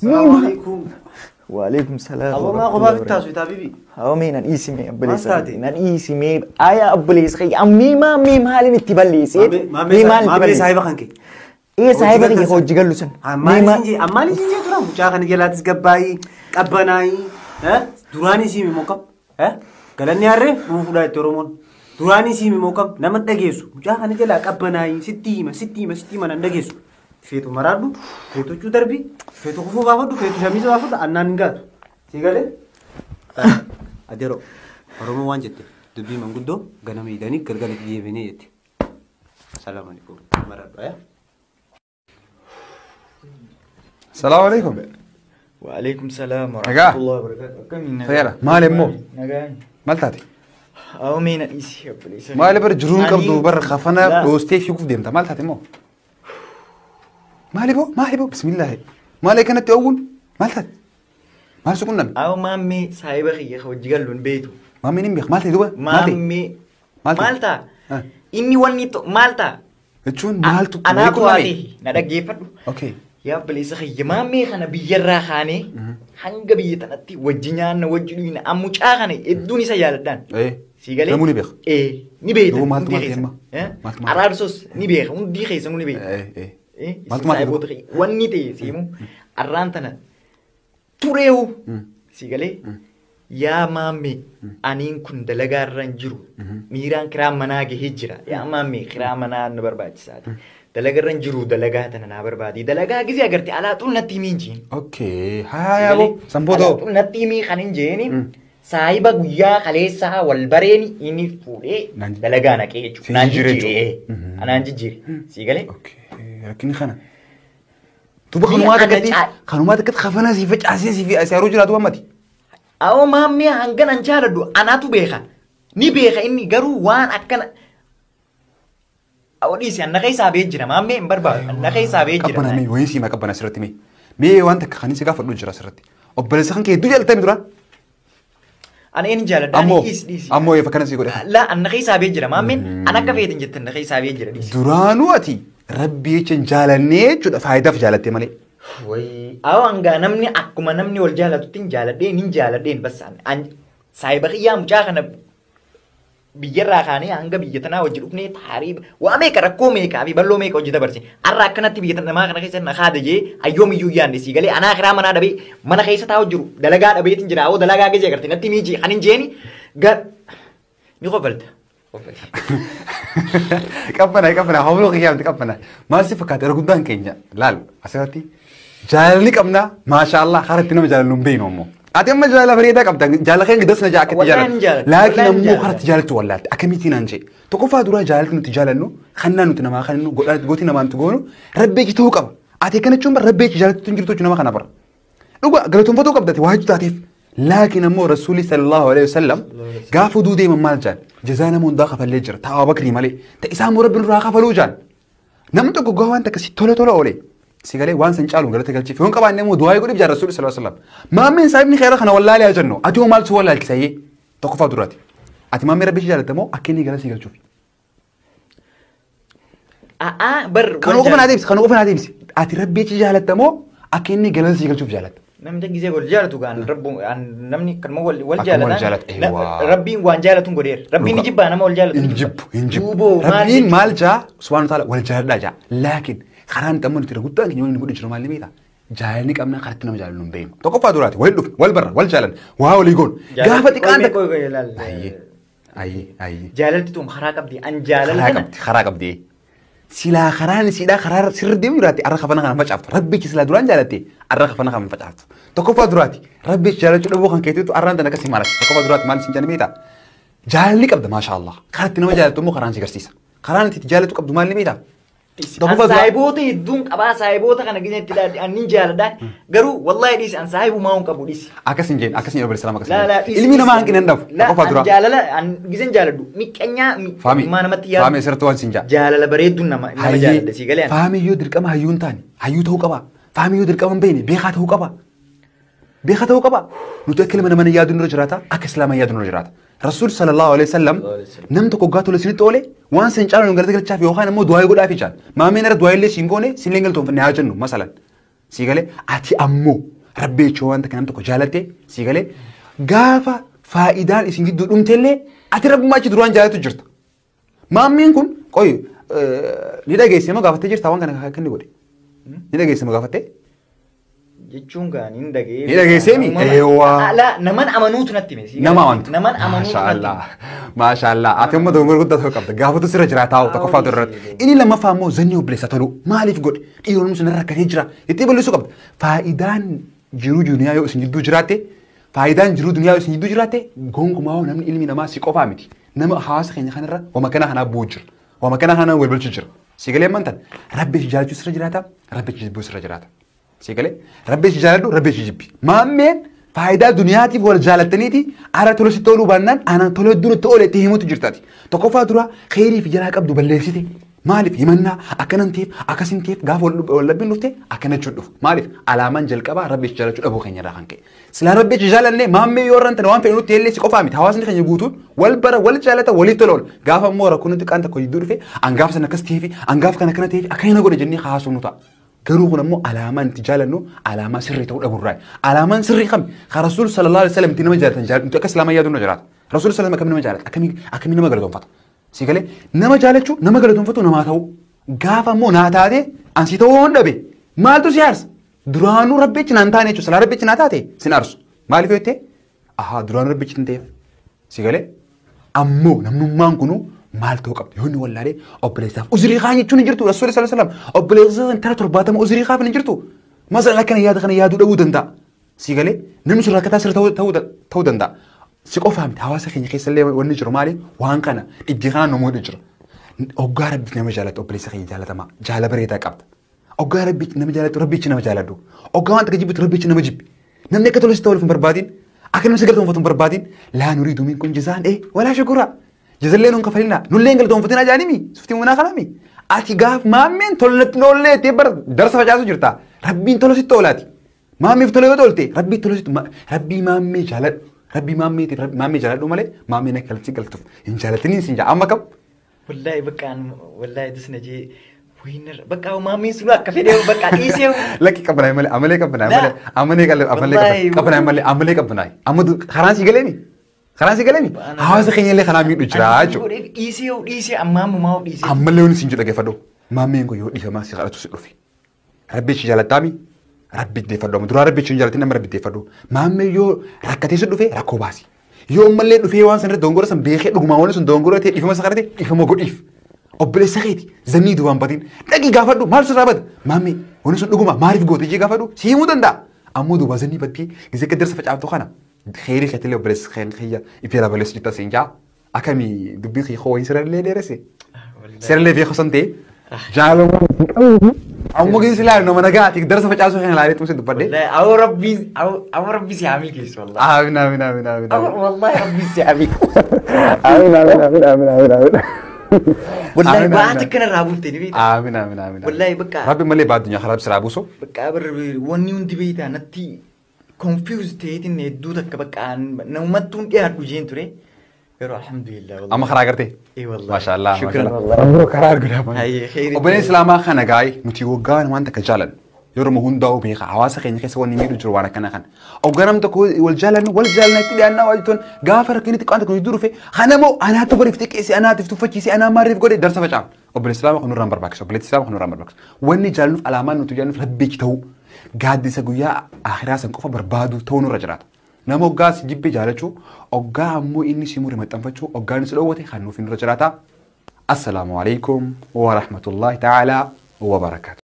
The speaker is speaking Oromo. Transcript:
Salaamu alaikum. Waalaikum salaam. Aboo maa kophaa bittaasu itaa bibi? Haa mee nan dhiisi mee obboleessa. Maal taate? Nan dhiisi mee ayaa obboleessa kiyya ammee maammee maaliin itti balleessee? Maammee maammee saahiba kan kee. Ee saahiba kiyya hojii gallu sun. Ammaan isin jee tura mucaa kana jalaatis gabbaayii qabbanaayii duraan isii immoo qab galanni harree dhuunfuudhaa itti Oromoon duraan isii immoo qab nama dhageessu mucaa kana jalaa qabbanaayii sitti hima sitti hima sitti hima nan dhageessu feetu maraadhu feetu huccuu darbii feetu kufuu baafadhu feetu shamiisa baafadhu annaan hin gaatu si galee adeero Oromoo waan jette dubbii manguddoo ganama hidhanii galgala deebinee jette salaamu alaikum maraadhu ayaa. Salaamu alaikum. Waalaikum salaam wa Nagaa. rahmatullahi wa barakatuh. Akkamiin nagaa? Fayyaadha. Maali immoo? Nagaa. Maal taate? Haa mee na dhiisi obboleessa. Maali bara jiruun qabdu bara kafana Laa. dhoostee fiiguuf deemta. Maal taate immoo? Maali boo? Maali boo? Bismillaahi. Maali akkanatti oowwuun? Maal taate? Maal si qunname? Haa maammee saahiba kiyya hojii gallu hin beektu. Maammeen hin beeku. Maal ta'e duuba? Maal ta'e? Maammee Maal ta'e? maal ta'a? Ah. Inni wanni maal ta'a? Jechuun maaltu Anaatu wayii haa qunname? ta'e na dhaggeeffadhu. Okay. Yaa obboleessa kiyya maammee kana biyyarraa kaanee hanga biyya tanatti wajji nyaanna wajji dhuyna mucaa kana hedduun isa jaaladhaan. Eh. Si galee? Namuu ni beeka. Ee ni beekta. Duuba maaltu hundi maal ta'e keessan. amma? Eh? Maaltu maal ta'e? Araarsos ni beeka hundi keessanuu ni beeka. Eh eh. Eh, isin Maaltu maal ta'e saahiboota kiyya. Wanni ta'e siimu arraan tana tureewu si galee yaa maammee aniin kun dalagaa irra hin jiru miiraan kiraa manaa gahee jira yaa maammee kiraa manaa nu barbaachisaati dalagaa irra hin jiru dalagaa tana naa barbaadi dalagaa gisee agarte alaaxuun natti himii hin jeen. Okay. Haa yaa boo. Sanbootoo. Alaaxuun natti himii kan hin jeeni saahiba guyyaa kaleessaa wal bareeni inni fuudhee Naan dalagaa naqee jechuudha. Si Naan jijjiire jijjiire. jechuudha. Anaan jijjiire. Si galee? Okay. Rakkinni kana. Duuba Ni kanumaa ana takkatti kanumaa takkatti kafana si facaasee si fi asii jiraatu ammati. Awoo maammee hangan an jaaladhu anaatu beeka. Ni beeka inni garuu waan akkana. Awoo dhiisi anna keessaa bee jira maammee hin barbaadu anna keessaa bee jira. Qabbana mee wayii siima qabbana asirratti mee. Mee waan takka kan si gaafadhu jira asirratti. Obboleessa kan kee hedduu jaalatame duraan. Ana eenyu jaaladha Ammoo ani dhiisi dhiisi. ammoo eefa kana si godhe. Laa anna keessaa bee jira maammeen an akka feetin jette anna keessaa bee jira dhiisi. Duraanuu ati rabbi jecha hin jaalannee jechuudha faayidaaf jaalattee malee. Wayii awoo hangaa namni akkuma namni wal jaalatutti hin jaaladheen hin jaaladheen bas an saahiba kiyyaa mucaa kana biyyarraa kaanee hanga biyya tanaa wajji dhufnee taarii waa meeqa rakkoo meeqaa fi balloo meeqa hojii dabarse har'a akkanatti biyya namaa kana keessa na haada jee ayyoom iyyuu yaadne sii galee anaa kiraa manaa dhabee mana keessa taa'u jiru dalagaa dhabeetiin jira awoo dalagaa gizee agarte natti miijii kan hin jeeni gar ni qofalta. Qabbana qabbana hawloo kiyyaamti qabbana. Maal si fakkaata erga guddaan keenya laal asirratti jaalalli qabna maashaallah karatti nama jaalallu hin beeknu ammoo. Ati amma jaalala bareedaa qabda jaalala kee gidas na jaa akkatti Wallahi hin jaaladhu. jaaladhu. Laakiin Wallahi hin ammoo jaaladhu. karatti jaalattu wallaalte akkamittiin naan jee. Tokkoffaa duraa jaalalli nuti jaalannu kannaa nuti namaa kennu gooti namaa nuti goonu rabbeechi ta'uu qaba. Ati akkana jechuun bara rabbeechi jaalattu hin jirtu jechuun nama kana bara. Dhugaa galatoonfatuu qabda ati waa hedduu taateef. Laakiin ammoo Rasuulli sallallahu alaihi wasallam gaafa oduu deeman maal jaan jazaa nama hundaa kafallee jira ta'a Abubakrii malee ta isaa immoo rabbi nurraa kafaluu jaan. Namni tokko gaafa waan takka si tola tola oole si galee waan san caalu galata galchiif yoo hin qabaanne immoo du'aa godhiif jaan Rasuulli sallallahu alaihi wasallam. Maammeen saahibni khayra kana wallaalee haa jennu ati hoo maaltu wallaalchisayyee tokkoffaa duraati. Ati maammee rabbi si jaalatta moo akka inni galata si galchuuf? A'aa bar Kan wal qofa naa jaalatu. deebisi kan qofa naa deebisi ati rabbi si jaalatta moo akka inni galata si galchuuf jaalatta? Namni gisee wal jaalatu gaan rabbu namni kanuma wal wal Akkuma wal jaalatan jaalatu, eewwaa. Rabbiin waan jaalatuun godheera. Rabbiin ni jibbaa nama wal jaalatu. Hin jibbu hin jibbu. Duuboo maal Rabbiin jechuudha? maal jaa subhaanahu wa ta'ala wal jaaladhaa jaa. Laakiin karaan itti amma nuti irra guddaan keenya waliin godhu jiru maal ni beektaa? Jaalalli qabna karatti nama jaalallu hin beeknu. Tokkoffaa duraati wal dhufe wal barra wal jaalan waa walii goon. Gaafa xiqqaan Qoy, takka. qoy, qoy, ilaal. Ayyee ayyee ayyee. Jaalalti tun karaa qabdi. An jaalala Karaa kana qabdi karaa qabdi. Silaa karaan isiidhaa karaa sirri deemu jiraate arra kafana kana facaaftu. Rabbichi silaa duraan jaalatte arra kafana kana facaaftu. Tokkoffaa duraati rabbichi jaalachuu dhabuu kan keetiitu arraan tan akkasii maalati. Tokkoffaa duraati maal isin jedhani beektaa? Jaalalli qabda maashaallah. Karatti nama jaalattu immoo karaan si garsiisa. Karaan itti jaalatu qabdu maal ni beektaa? An Tokkoffaa duraa saahiboota hedduun qabaa saahiboota kana gisee itti ilaalli an nin jaaladha. Garuu wallahi dhiisi an saahibumaa hin qabu dhiisi. Akkas hin jeen akkas hin jedhu salaam akkas hin Laa laa jeen. dhiisi. Ilmi namaa hanqina hin dhabu. Laa Tokkoffaa an duraa. jaalala an giseen jaaladhu miqqanyaa Faami maa namatti yaadu. faami asirratti waan sin jaa. Jaalala bareedduun nama nama jaaladha sii galee an. Faami yoo dirqama hayyuu hin taane hayyuu ta'uu qaba. Faami yoo dirqama hin beekne beekaa ta'uu qaba. Beekaa ta'uu qaba. Nuti akka ilma namaa yaadu nurra jiraata akka islaamaa yaadu nurra jiraata. Rasuul sallallahu alaihi wasallam nam tokko gaafa tola isinitti oole waan sin caalu galata galchaaf yookaan immoo du'aa godhaaf jaan. Maameen irra du'aa illee siin goone siin galtoonfanne haa jennu masalan. Sii galee ati ammoo rabbi jechuu wanta kana tokko jaalatte sii galee gaafa faayidaan isin gidduu dhumtellee ati rabbummaa achi duraan jaalatu jirta. Maammeen kun qoy ni dhageesse moo gaafattee jirta waan kana kan inni godhe? Ni dhageesse moo gaafattee? Jechuun gaa ni dhagee. Ni dhageessee mi? Eewwaa. Ala naman amanuutu natti hime. Nama amantu. Naman amanuutu natti hime. Maashaallah. Ati amma dogongora guddaa tokko qabda. Gaafatu sirra jira taa'u tokkoffaa irratti. Inni lammaffaa immoo zanni obboleessa tolu. Maaliif godhe? Dhiironni sun rakkatee jira. Jettee balleessuu qabda. Faayidaan jiruu duniyaa yoo isin jidduu jiraatte faayidaan jiruu duniyaa yoo isin jidduu jiraatte gonkumaa namni ilmi namaa si qofaa miti. Nama hawaasa keenya kanarra wama kana kanaa bu'u jira. Wama kana kanaa wal bulchu jira. Si galee amantan rabbi si jaalachuu sirra jiraata rabbi si jibbuu sirra jiraata. Si galee rabbi si jaaladhu rabbi si jibbi. Maammeen faayidaa duniyaatiif wal jaalattaniiti ara tola sitti ooluu baannaan ana tola dura itti oole itti himutu jirtaati. Tokkoffaa dura kheyrii fi jalaa qabdu balleessite. Maaliif himannaa akkanan ta'eef akkasin ta'eef gaafa wal labbiin dhufte akkana jechuun dhufu. Maaliif alaamaan jalqabaa rabbi si jaalachuu dhabuu keenya irraa kan ka'e. Silaa rabbi si jaalanne maammee yoo irraan tana waan fedhe nutti illee si qofaa miti. Hawaasni keenya guutuun wal bara wal jaalata waliif tola oolu. Gaafa immoo rakkoon nuti qaan tokko jidduu dhufe angaaf sana akkas ta'eefi angaaf kana akkana ta'eefi akkana godhe jennee haasofnu nu ta'a. Garuu kun ammoo alaamaan itti jaalannu alaamaa sirrii ta'uu dhabuurraa. Alaamaan sirrii kami? Kan Rasuul sallallahu alaihi wasallam itti nama jaalatan jaalatu akka Islaamaa yaaduu nu jiraata. Rasuul sallallahu alaihi wasallam akkamiin nama jaalata? Akkamiin nama galatoonfata? Si galee nama jaalachuu nama galatoonfatu namaa ta'u. Gaafa immoo naa taate ansi ta'uu waan dhabe maaltu si aarsa? Duraanuu rabbichi naan taane jechuudha. Silaa rabbichi naa taate sin aarsu. Maaliif yoo jettee? Ahaa duraanuu rabbichi hin ta'eef. Si galee ammoo namnummaan kunuu maal ta'uu qabdi? Yoo inni wallaalee obboleessaaf uzrii kaan jechuun hin jirtu. Rasuulli sallallahu alaihi wasallam obboleessa intala 70 uzrii kaaf hin jirtu. Masalan akkana yaada kana yaaduu dhabuu danda'a. Si galee namni sun rakkataa sirra ta'uu danda'a. Si qofaa miti hawaasa keenya keessallee wanni jiru maali? Waan kana dhibdii kanaan namoonni jira. Oggaa rabbi nama jaalatu obboleessa keenya jaalatamaa jaala bareedaa qabda. Oggaa rabbi nama jaalatu rabbichi nama jaaladhu. Oggaa waan takka jibbitu rabbichi nama jibbi. Namni akka tolu si ta'uuf hin barbaadin. Akka namni si galatoonfatu hin barbaadin. Laa nuriidu minkum jazaan walaa shukuraa. Jazallee nuun kafalinaa nullee hin galatoonfatinaa jaanimi suftii munaa kanami. Ati gaaf maammeen tolatti noollee ettee bara darsa facaasu jirta. Rabbiin tola sitti oolaati. Maammeef tola yoo tolte rabbii tola sitti rabbii maammee jaaladhu. Rabbii maammee jaaladhu malee maammeen akka galatti galtuuf hin jaalatiniin sin jaa amma kam. Wallaahi bakka wallaahi disna jee wayinar bakka maammeen sun akka fedhe bakka dhiisee. Lakki qabbanaay malee amalee qabbanaay malee amalee qabbanaay malee amalee qabbanaay amma karaan si galeemi. Karaan si galeemi hawaasa keenya illee kanaa miidhu jira jechuudha. Dhiisee dhiisee ammaa ammaa dhiisee. Ammallee wanni sin jedhu dhaggeeffadhu maammeen kun yoo dhiifamaa si kadhatu si dhufe. Rabbichi jaalattaami rabbi deeffadhu amma duraa rabbichi hin jaalatin nama rabbi deeffadhu maammee yoo rakkatee si dhufe rakkoo baasi. Yoo ammallee dhufee waan sanarratti dogongora san beekee dhugumaan wanni sun dogongora ta'e dhiifama isa kadhate dhiifama godhiif. Obboleessa keeti zannii duubaan batiin dhaqii gaafadhu maal sirraa bada maammee wanni sun dhuguma maaliif goote jee gaafadhu si himuu danda'a. Ammoo duubaa zannii battee gisee gaddarsa facaaftu kana kheyrii keetillee obboleessa kiyya ifeera balleessu jirta siin jaa akkamii dubbii kiyya hoo wayii sirallee dheeresse sirallee beeku san ta'e jaalama ammoo gisi ilaalu nama nagaati darsa facaasuu kan ilaalee tumsi dubbadhe. Awwa rabbi si haa milkeessu wallahi. Aamin aamin aamin aamin. Wallahi rabbi si haa milkeessu. Aamin aamin aamin aamin aamin aamin. Wallahi baata kanarraa buuftee ni beektaa. Aamin aamin aamin. Wallahi bakka. Rabbi malee baadunyaa karaa siraa buusu. Bakka wanni hundi beektaa natti confused ta'eetiin hedduu takka bakka namumattuun dhiyaadhu jeen ture. Garuu alhamdulillah. Amma karaa agartee? Ee wallahi. Maashaallah. Shukran wallahi. Karaa arguudha. Obboleen Obboleen Islaamaa kana gaa'ee nuti waggaa waan takka jaalannu yeroo hundaa'u beeka hawaasa keenya keessa wanni miidhu jiru waan akkana kana. Oggaa namni tokko wal jaalannu wal jaalanna itti dhiyaannaa waa jettuun gaafa rakkinni xiqqaan tokko jidduu dhufe kanamoo anaatu bariif xiqqeesse anaatiif tuffachiise anaa maariif godhe darsa facaafna. Obboleessi Islaamaa kun nurraan barbaachisa. Obboleessi Islaamaa kun nurraan barbaachisa. Wanni jaalannuuf alaamaan nuti jaalannuuf rabbichi ta'uu gaaddisa guyyaa akhiraa san qofa barbaadu ta'uu nurra jiraata. Nama oggaa si jibbe jaalachuu, oggaa ammoo inni si mure maxxanfachuu, oggaa inni si dhoowwate kan nuuf nurra jiraata. Assalaamu alaikum wa rahmatullahi ta'ala wa barakaatu.